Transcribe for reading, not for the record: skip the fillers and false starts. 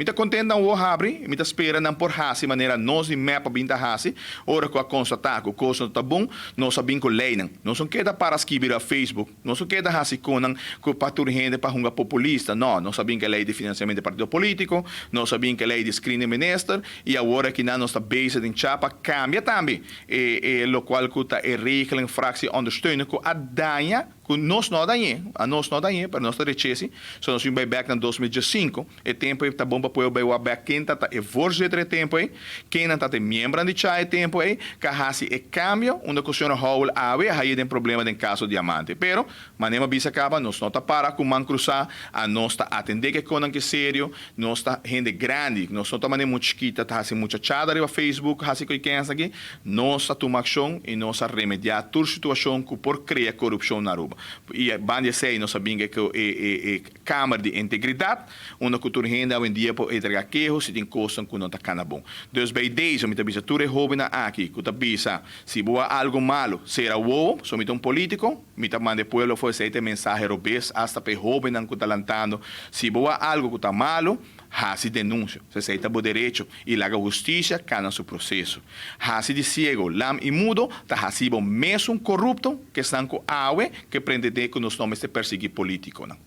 Mi ta contento nan wowo habri, mi ta spera nan por haci manera nos di mep a bin ta haci, ora cu a constata cu cos no ta bon, nos a bin cu leynan. Nos no keda para skibi riba Facebook, nos no keda haci conan cu pa tur hende pa hunga populista, no, nos a bin cu e ley di financiamento di partido politico, nos a bin cu e ley di screening minister y awor aki nan nos ta bezig den cha pa cambia tambe e e locual cu ta e regeling fractie ondersteuning cu a daña. Ku nos no a dañ'é, a nos no a dañ'é, pero nos ta reches'i, so nos tin bai bèk na 2015, e tempu ei ta bon pa pueblo bai wak bèk ken ta ta e voorzitter e tempu ei, kennan ta ta e miembronan di cha e tempu ei, ka hasi e kambio, unda ku señor Howell awe a haye den problema den kaso Diamante. Pero, manera mi a bisa kaba, nos no ta para ku man krusá, a nos ta atendé ku e konan ke serio, nos ta hende grandi, nos no ta manera mucha chikita ta hasi muchachada riba Facebook, hasi ku e kens aki, Nos a tuma akshon i nos a remediá tur situashon ku por krea korupshon na Aruba. I banda di esei nos a binga ku e Kamer di Integridat, unda ku tur hende awendia por entregá keho si tin kosnan ku no ta kana bon. Dus bei deze mi ta bisa tur e hóbennan aki ku ta bisa si bo a algu malu, sera wowo, so mi ta un polítiko, mi ta manda e pueblo afó, esei ta e mensahe robes asta pa e hóbennan ku ta lantando, si bo a algu ku ta malu, Hasi denunsio, esei ta bo derecho, i laga hustisia kana su proseso. Hasi di siego, lam i mudo ta hasi bo mesun korupto ku esnan ku awe ke prendedé ku nos no mester persiguí polítikonan.